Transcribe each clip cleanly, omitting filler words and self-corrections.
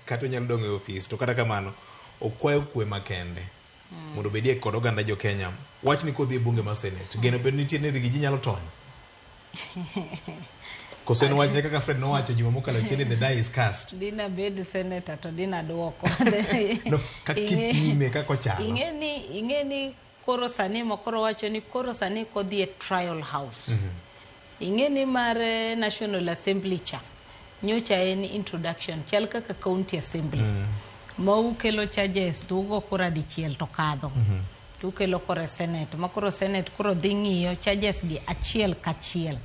Kata onyalo dong' e ofis. To kata kamano, okwayo kwe makende mondo obedie kod oganda jo Kenya. Wachni kodhi e bunge mar Senate, geno bed nitie ni Rigiji nyalo tony? Koso en wachne kaka Fred nowacho juma mokalo chien ni the die is cast. Dina bed senator to dina duoko. No, kaka kipime kaka ochalo. Ing'e ni koro sani mokoro wacho ni koro sani kodhi e trial house. Ing'e ni mar National Assembly cha nyocha en introduction chal kaka county assembly. Ma ukelo charges to ugo kura dichiel to kadho. To ukelo koro e Senate. Ma koro Senate koro dhi ng'iyo charges gi achiel kachiel.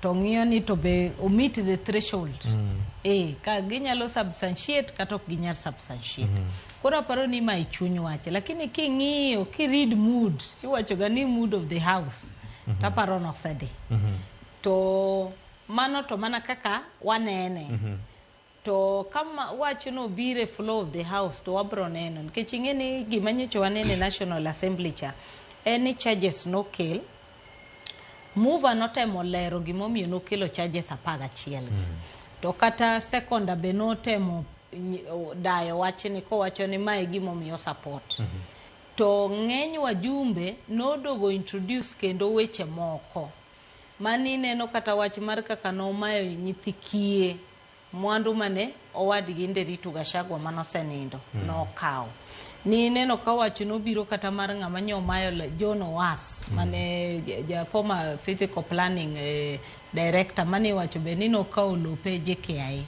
To ng'iyo ni to be o meet the threshold. Ka ginyalo substantiate kata ok ginyal substantiate. Koro aparo ni ma e chuny wach. Lakini king'iyo, kiread mood, iwacho ga ni mood of the house. Taparo nosedhi. To mano to mana kaka wanene. To kama wach no biro e floor of the house to wabro neno. Nikech ing'e ni gima nyocha waneno e National Assembly cha, en ni charges nokel. Mover notemo lero gimomiyo nokelo charges 11 gi. To kata seconder be notemo dayo wachni kowacho ni mae e gimomiyo support. To ng'eny wajumbe nodogo introduce kendo weche moko. Mani ineno kata wach mar kaka nomayo nyithi kiye mwandu mane owadgi Nderitu Gachagua manosenindo nokawo. Ni ineno ka wach nobiro kata mar ng'ama nyomayo John Owas mane ja former physical planning director mane iwacho be ni nokawo lope JKIA.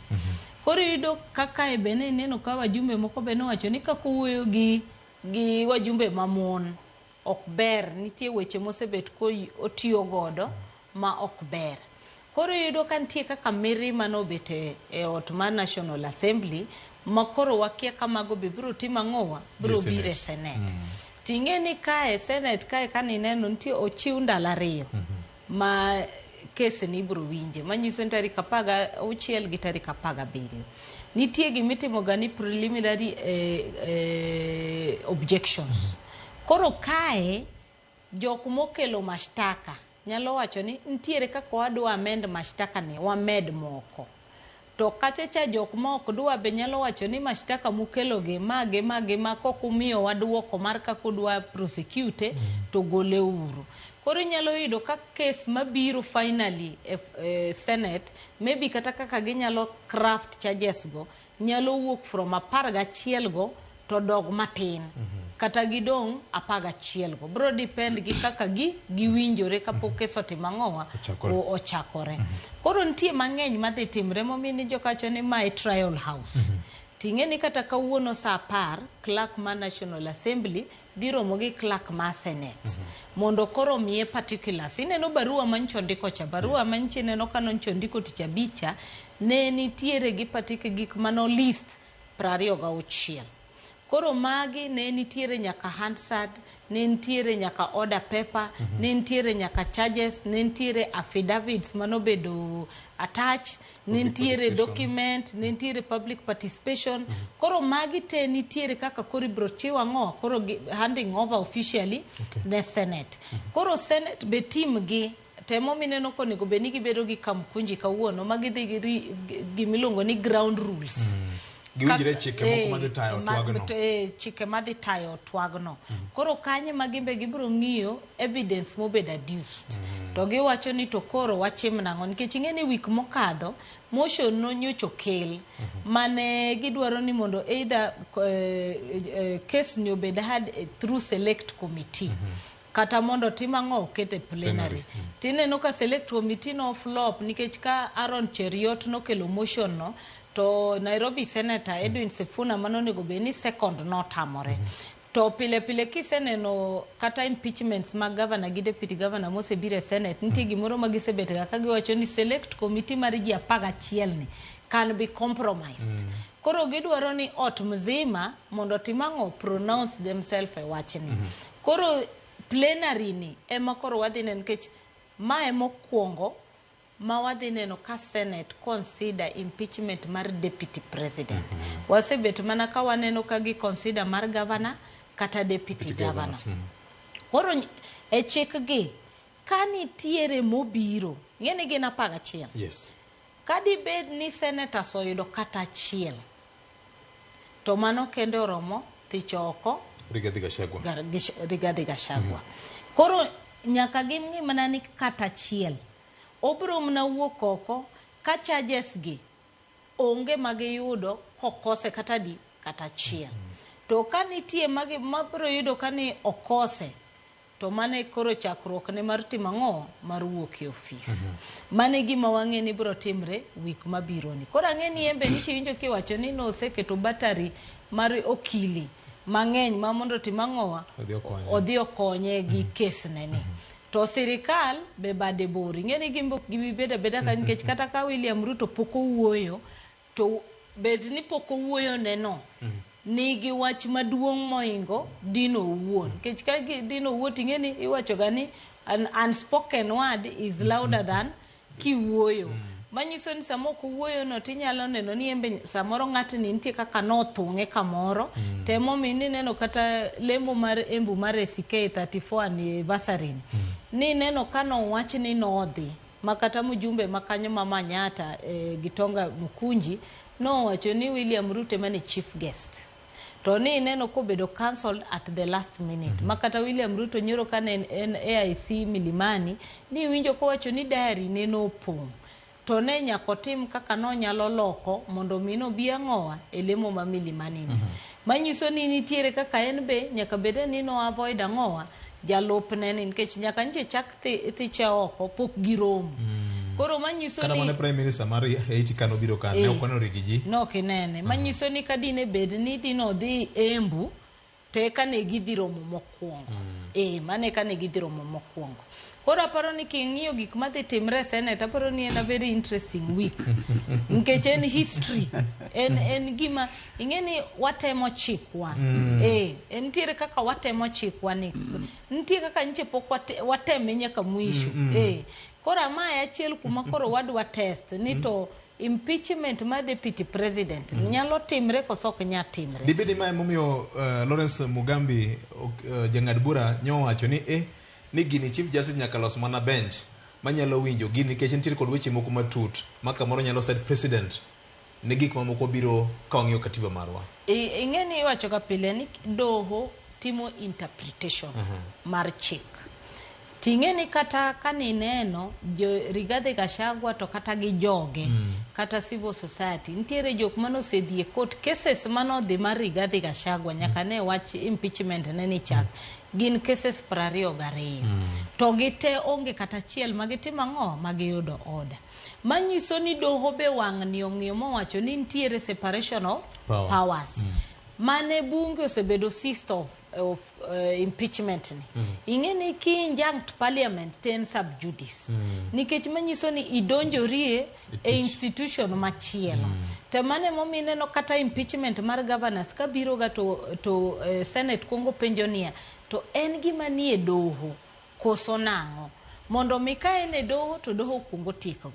Koro iyudo kaka e be ne ineno ka wajumbe moko be nowacho ni kaka owuoyo gi wajumbe mamon ok ber nitie weche mosebet ko otiyo godo ma ok ber. Koro iyudo ka nitie kaka mirima nobet e ot mar National Assembly ma koro wakia ka mago be biro timo ang'owa biro biro e Senate. Ting'e ni kae Senate kae kanineno nitie ochiw ndalo 2 ma case ni ibiro winje manyiso ni tarik 16 gi tarik 17. Nitie gimitimo ga ni preliminary objections. Koro kae jok mokelo mashtaka nyalo wacho ni nitiere kaka wadwa amend mashtaka ni wamed moko. To kacha cha jok ma ok dwa be nyalo wacho ni mashtaka mukelo gi ma gi ma gi ma kok umiyowa duoko mar kaka udwa prosecute to gole uru. Koro inyalo yudo ka case mabiro finally e Senate maybe kata kaka ginyalo craft charges go nyalo wuok from 11 go to dog matin. Kata gidong' 11 go. Bro depend gi kaka gi giwinjore kapok case otimo ang'owa Ochakore. Ochakore. Koro nitie mang'eny madhi timre momiyo ni jokacho ni mae trial house. Ting'e ni kata kawuono saa 10 clerk mar National Assembly dhi romo gi clerk mar Senate mondo koro miye particulars. Ineno barua manyocha ondiko cha, barua manyocha ineno ka nyocha ondiko tich abich cha, ne nitiere gi gik mano list 26. Koro magi ne nitiere nyaka Hansard, ne nitiere nyaka order paper, ne nitiere nyaka charges, ne nitiere affidavits manobedo attached, ne nitiere participation. Document, ne nitiere public participation. Koro magi te nitiere kaka koro ibiro chiw ang'o, koro handing over officially ne Senate. Koro Senate be tim gi temo mineno konego bed ni gibedo gi kamkunji kawuono ma gidhi gi gimiluongo ni ground rules. Giwinjre chike moko madhi tayo twagno. Chike madhi tayo twagno. Koro kanyo ma gimbe gibiro ng'iyo evidence mobedo adduced. To giwacho ni to koro wachim nang'o nikech ing'e ni week mokadho motion no nyocha okel mane gidwaro ni mondo either case ni obed heard through select committee kata mondo tim ang'o oket e plenary. Tineno ka select committee no flop nikech ka Aaron Cheruiyot nokelo motion no to Nairobi Senator Edwin Sifuna manonego bed ni second notamore. To pile pile kiseneno kata impeachments mag governor gi deputy governor mosebiro e Senate nitie gimoro ma gisebet ga ka giwacho ni select committee mar ji 11 ni can be compromised. Koro gidwaro ni ot mzima mondo otim ang'o pronounce themselves e wachni. Koro plenary ni ema koro wadhi neno nikech mae mokwongo ma wadhi neno ka Senate consider impeachment mar deputy president. Wasebet mana ka waneno ka gi consider mar governor kata deputy Deputy governor. governors, Koro e chik gi ka nitiere mobiro, ing'e ni gin 11. Ka dibed ni senators oyudo kata achiel To mano kende oromo thicho oko Rigathi Gachagua. Rigathi Gachagua. Koro nyaka ging'i mana ni kata achiel obiro mana wuok oko ka charges gi onge magiyudo kokose kata di kata achiel. To ka nitie mabiro yudo ka ni okose, to mano e koro chakruok ne mar timo ang'o? Mar wuok e ofis. Mano e gima wang'e ni biro timre week mabiro ni. Koro ang'e ni en be nyicha iwinjo kiwacho ni noseketo battery mar okili mang'eny ma mondo otim ang'owa? Odhi okonye. Odhi okonye gi kes ne ni. To sirikal be bade bor. Ing'e ni gin be ok gibi bedo abeda ka nikech kata ka William Ruto pok owuoyo, to bed ni pok owuoyo ne no, nigi wach maduong' moingo Dino owuon. Nikech ka Dino owuon ting'e ni iwacho ga ni an unspoken word is louder than kiwuoyo. Manyiso ni sama ok owuoyo no tinyalo neno ni en be samoro ng'atni nitie kaka nothung'e kamoro. To emomiyo nineno kata lemo mar Embu mar ACK 34 anniversary ni. Nineno ka nowach ni nodhi ma kata mjumbe ma kanyo ma Manyatta, Gitonga Mukunji nowacho ni William Ruto ema ne chief guest. To ni ineno kobedo cancelled at the last minute. Ma kata William Ruto nyoro kane en AIC Milimani, ni iwinjo kowacho ni diary ne nopong'. To ne nyaka otim kaka nonyalo loko mondo mi nobi ang'owa e lemo ma Milimani ni. Manyiso ni nitiere kaka en be nyaka bede ni no avoid ang'owa jalupne ni nikech nyaka nche chak thiche oko pok giromo. Koro manyiso Kata ni mana Prime Minister mar Haiti kanobiro ka ne ok oneno Riggy G. No kinene. Manyiso ni ka dine bed ni dino dhi Embu to eka ne gidhi romo mokwongo. Mano eka ne gidhi romo mokwongo. Koro aparo ni king'iyo gik madhi timre e Senate, aparo ni en a very interesting week. Nikech en history. En gima, ing'e ni watemo chikwa. Nitiere kaka watemo chikwa ni. Nitie kaka nyiche pok wateme nyaka mwisho. Koro mae achiel kuma koro wadwa test ni to impeachment mar deputy president nyalo timre koso ok nyal timre. Dibed ni mae momiyo Lawrence Mugambi jang'ad bura nyowacho ni ni gini Chief Justice nyaka los mana bench manyalo winjo gini nikech nitiere kod weche moko matut ma kamoro nyalo set precedent ne gik mamoko biro ka wang'iyo katiba marwa. Ing'e ni iwacho ga pile ni doho timo interpretation mar chik. Ting'e ni kata kanineno jo Rigathi Gachagua to kata gi joge kata civil society nitiere jok mane osedhi e court cases manodhi mar Rigathi Gachagua nyaka ne wach impeachment ne ni chak gin cases 22 to gite onge kata achiel magitimo ang'o magiyudo order manyiso ni doho be wang'ni ong'iyo mowacho ni nitiere separation of Power. powers mane bunge osebedo seized of impeachment ni. Ing'e ni ki injunct parliament to en sub judice. Nikech manyiso ni idonjorie e institution machielo. To mano emomiyo ineno kata impeachment mar governors kabiro ga to senate kuongo penjo niya to en gima nie doho koso nang'o mondo mi ka en e doho to doho kuongo tiekgo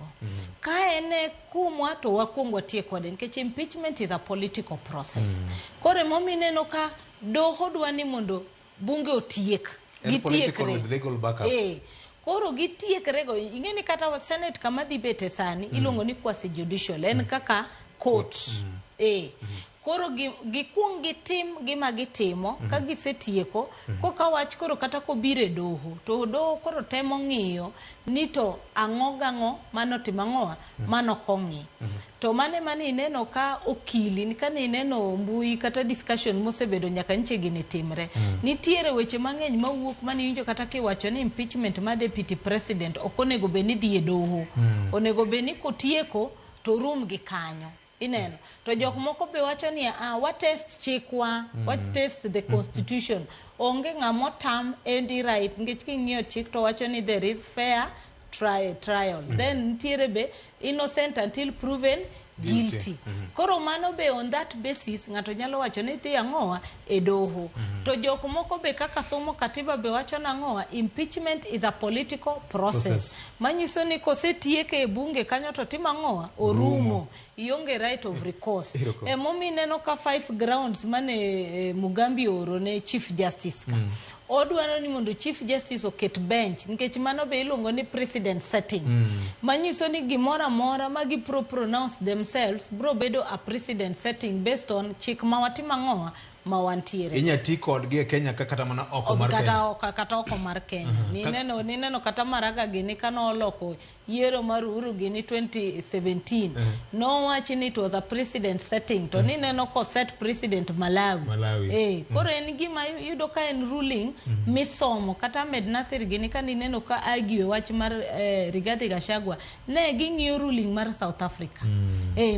ka en e kumwa to wakuong watiek kode nikech impeachment is a political process. Koro emomiyo ineno ka doho dwa ni mondo bunge otiek. En political with legal backup. Koro gitiekre go ing'e ni kata senate kama dhi bete sani iluongo ni quasi judicial en kaka court. Koro gikuong gitim gima gitimo ka gisetieko koka wach koro kata kobiro e doho to doho koro temo ng'iyo ni to ang'o gang'o manotimo ang'owa manok ong'i to mane mane ineno ka okili kane ineno mbui kata discussion mosebedo nyaka nche gini timre nitiere weche mang'eny mawuok mane iwinjo kata kiwacho ni impeachment mar deputy president ok onego bed ni dhi e doho onego bed ni kotieko to rum gi kanyo ineno to jok moko be wacho ni ah, watest chikwa watest the constitution onge ng'ama otam any right nikech king'iyo chik to wacho ni there is fair trial then nitiere be innocent until proven Guilty. guilty. Koro mano be on that basis ng'ato nyalo wacho ni dhi ang'owa e doho to jok moko be kaka somo katiba be wacho nang'owa impeachment is a political process, Process. Manyiso ni kosetieke e bunge kanyo to timo ang'owa orumo ionge right of recourse. Erokamano. Emomiyo ineno ka five grounds mane Mugambi ooro ne chief justice ka. Odwaro ni mondo Chief Justice oket bench nikech mano be iluongo ni precedent setting. Manyiso ni gimoro amora ma gibro pronounce themselves bro bedo a precedent setting based on chik ma watimo ang'owa ma wantiere. Inya ti kodgi e Kenya ka kata mana oko mar kata Kenya. oko kata oko mar Kenya. Nineno nineno kata Maraga gini kanoloko yiero mar Uhuru gini 2017 nowachi ni it was a precedent setting to nineno koset precedent Malawi. Malawi. Koro en gima iyudo ka en ruling misomo kata Ahmed Nasir gini ka nineno ka argue wach mar Rigathi Gachagua ne ging'iyo ruling mar South Africa.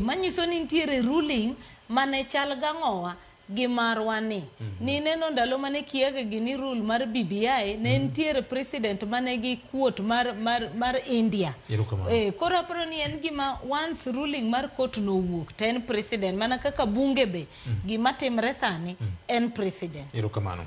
Manyiso ni nitiere ruling mane chal gang'owa gi marwa ni. Nineno ndalo mane Kiage gini rule mar BBI ne nitiere president mane gi quote mar India. Erokamano. Koro aparo ni en gima once ruling mar court nowuok to en president mana kaka bunge be gima timre sani en president. Erokamano.